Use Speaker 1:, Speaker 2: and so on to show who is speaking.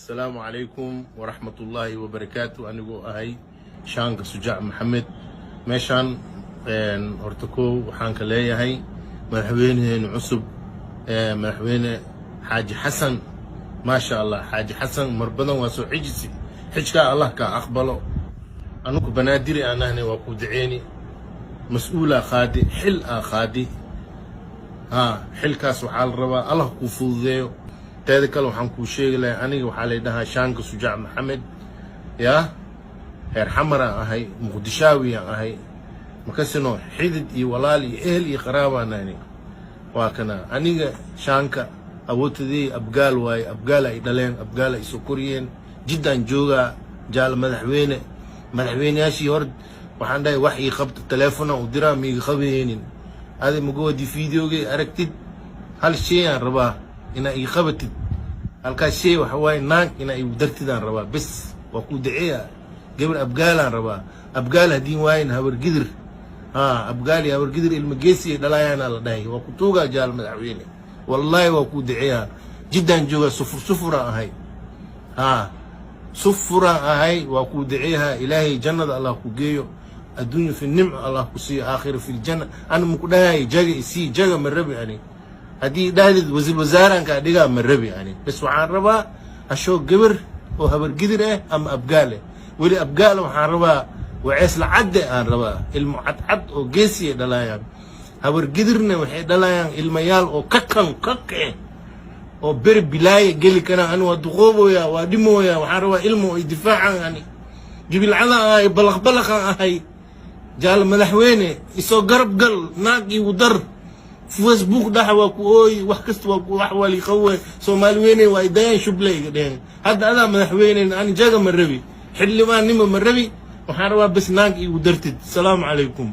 Speaker 1: Asalaamu calaykum waraxmatullaahi wabarakaatu. Anigoo ahay Shaanka Sujaac Maxamed, meeshaan horta koow waxaan ka leeyahay madaxweynaheenu cusub, Madaxweyne Xaaji Xasan. Maasha Allah, Xaaji Xasan, mar badan waa soo xijisi, xijkaa Allah kaa aqbalo. Anugu Banaadiri aan ahnay, waa ku duceeni. Mas-uulaa qaadi, xil aa qaadi, ha xilkaas waxaa la rabaa Allah kuu fududeeyo. Teeda kale, waxaan kuu sheegi lahay, aniga waxaa lay dhahaa Shaanka Sujaac Maxamed, yaa heer Xamaraan ahay, Muqdishaawiyaan ahay, makasino xidid iyo walaal iyo ehel iyo qaraabaan ahay. Waa kana aniga Shaanka, awoodtadii Abgaal waaye, Abgaal ay dhaleen, Abgaal ay soo koriyeen. Jiddaan joogaa. Jaal madaxweyne, madaxweyneyaashii hor waxaan dhahay wax ii qabta, teleefona u diraa, miiga qabaynin. Adi magoodi videogay aragtid, hal shay aan rabaa inaa ii qabatid. Halkaas shay waxa waaye naag inaa igu dartidaan rabaa bes. Waa kuu daceeya, gabar Abgaalaan rabaa. Abgaal haddii waayin, Habargidir. Ha Abgaal iyo Habargidir ilma geesi ay dhalayaana la dhahay. Waa ku tuugaa, jaal madaxweyne, wallaahi waa kuu daceeyaa. Jiddaan joogaa, sufur sufuraan ahay, ha sufuraan ahay. Waa kuu daceeyaha. Ilaahay jannada Allah ku geeyo, adduunya fi nimco Allah ku siiyo, aakhira fi ljanna. Ana maku dhahay jaga isii, jaga ma rabi ani. Haddii dhahdid wasiir wasaarankaa dhigaa, ma rabi ani. Bes waxaan rabaa hashoo gabar oo Habargidir ah ama Abgaal ah. Weli Abgaal waxaan rabaa, Waceesla Cadde aan rabaa, ilmo cadcad oo geesi ay dhalaayaan. Habargidirna waxay dhalayaan ilmayaal oo kakan kake oo beri bilaaya geli karaan. Ani waa duqoobooya, waa dhimooya. Waxaan rabaa ilmo ay difaacaan. Ani jubilcadaan ahay, balaq balaqaan ahay. Jaal madaxweyne, isoo garab gal, naag igu dar. Facebook dhaxa waa ku ooyi, wax kasta waa ku wax waa liqawe. Soomaali weyne waa idayaan, shuble iga dheheen. Hadda adaa madaxweyne, ani jaga ma rabi, xildhibaannimo ma rabi. Waxaan rabaa bes naag igu dartid. Asalaamu calaykum.